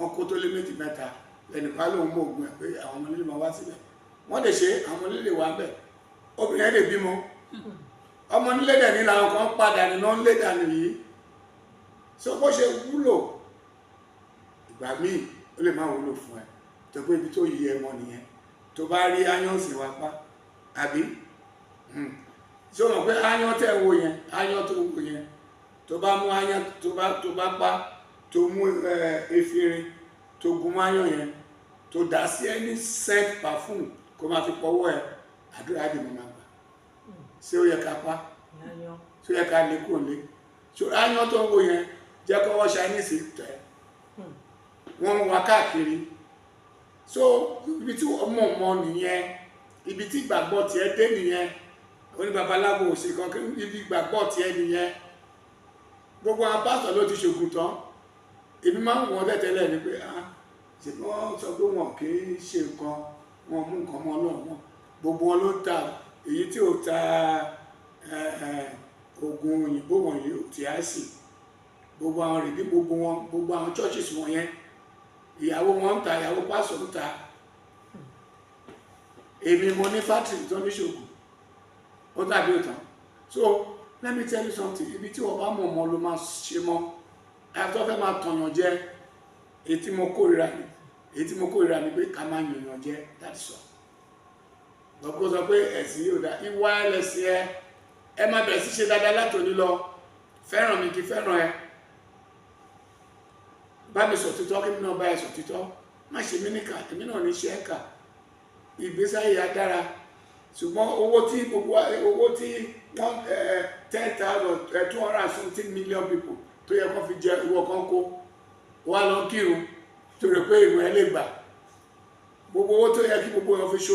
Wọ́n kó tó lé méjì mẹ́ta, lẹ́nìkan lòun mọ ògùn ẹ̀ pé àwọn ọmọ nílé máa wá síbẹ̀. Wọ́n lè ṣe, àwọn ọmọ nílé wà bẹ̀, obìnrin ẹ̀ lè bímọ. Ọmọ nílé dẹ̀ ní làwọn kan padà nínú ń lé dànù yìí. So bó ṣe wúlò, ìgbà míì ó lè má wúlò fún ẹ, tó pé ibi tó yí ẹ wọn nìyẹn. Tó bá rí áyán sì wá pa àbí ṣé o mọ̀ pé áyán tẹ̀ ń wo yẹn, áyán tó wo yẹn, tó bá mú áyán, tó bá pa, tó mú efinrin, tó gun mọ́ áyán yẹn, tó dà sí ẹni scent perfume, kó máa fi pọwọ́ ẹ, àdúrà dì mọ́ máa gbà. Ṣé ó yẹ ká pa? Yányán. Ṣé ó yẹ ká lè kúrò lé? Ṣé áyán tó ń wo yẹn jẹ́ kọ́wọ́ Chinese tẹ̀ wọ́n ń wá káàkiri? So ibi tí wọ́n mọ̀ mọ́ nìyẹn, ibi tí ìgbàgbọ́ tiẹ̀ dé nìyẹn. Oní babaláwo ò ṣe kan, ibi ìgbàgbọ́ tiẹ̀ nìyẹn. Gbogbo àwọn pásítọ̀ ló ti ṣògùn tán. Èmi máa ń wọ́n tẹ́tẹ́lẹ̀ ni pé, ah, ṣe bí wọ́n sọ pé wọn kì í ṣe nǹkan, wọn mú nǹkan mọ́ Ọlọ́run wọn. Gbogbo wọn ló ta èyí tí ò ta oògùn òyìnbó wọ̀nyí tí a sì gbogbo àwọn rèdí, gbogbo wọn, gbogbo àwọn churches wọn yẹn, ìyàwó wọn ń ta, ìyàwó pásítọ̀ ń ta. Èmi mo ní factory tó ní ṣògùn ó tàbí òtán. So let me tell you something: ibi tí wọ́n bá mọ̀ mọ́ ló máa ṣe mọ́. Àti wọ́n fẹ́ máa tọ̀yàn jẹ, èyí tí mo kórìíra ni, èyí tí mo kórìíra ni pé ká máa yànyàn jẹ. That's all. Gbogbo sọ pé ẹ̀sìn yóò dá ìwà ẹlẹ́sìn ẹ, ẹ má bẹ̀rẹ̀ sí ṣe dáadáa látòní lọ. Fẹ́ràn mi kí fẹ́ràn ẹ, bá mi sọ títọ́, kí mi náà bá ẹ sọ títọ́. Má ṣe mí níkà, èmi náà ní ṣe é kà. Ìgbésí ayé ya dára. Ṣùgbọ́n owó tí gbogbo owó tí one 10,000, 200 and something million people tó yẹ kó fi jẹ, ìwọ kan kó wá lọ kírun tó rò pé ìrun ẹ lè gbà. Gbogbo owó tó yẹ kí gbogbo wọn fi ṣe.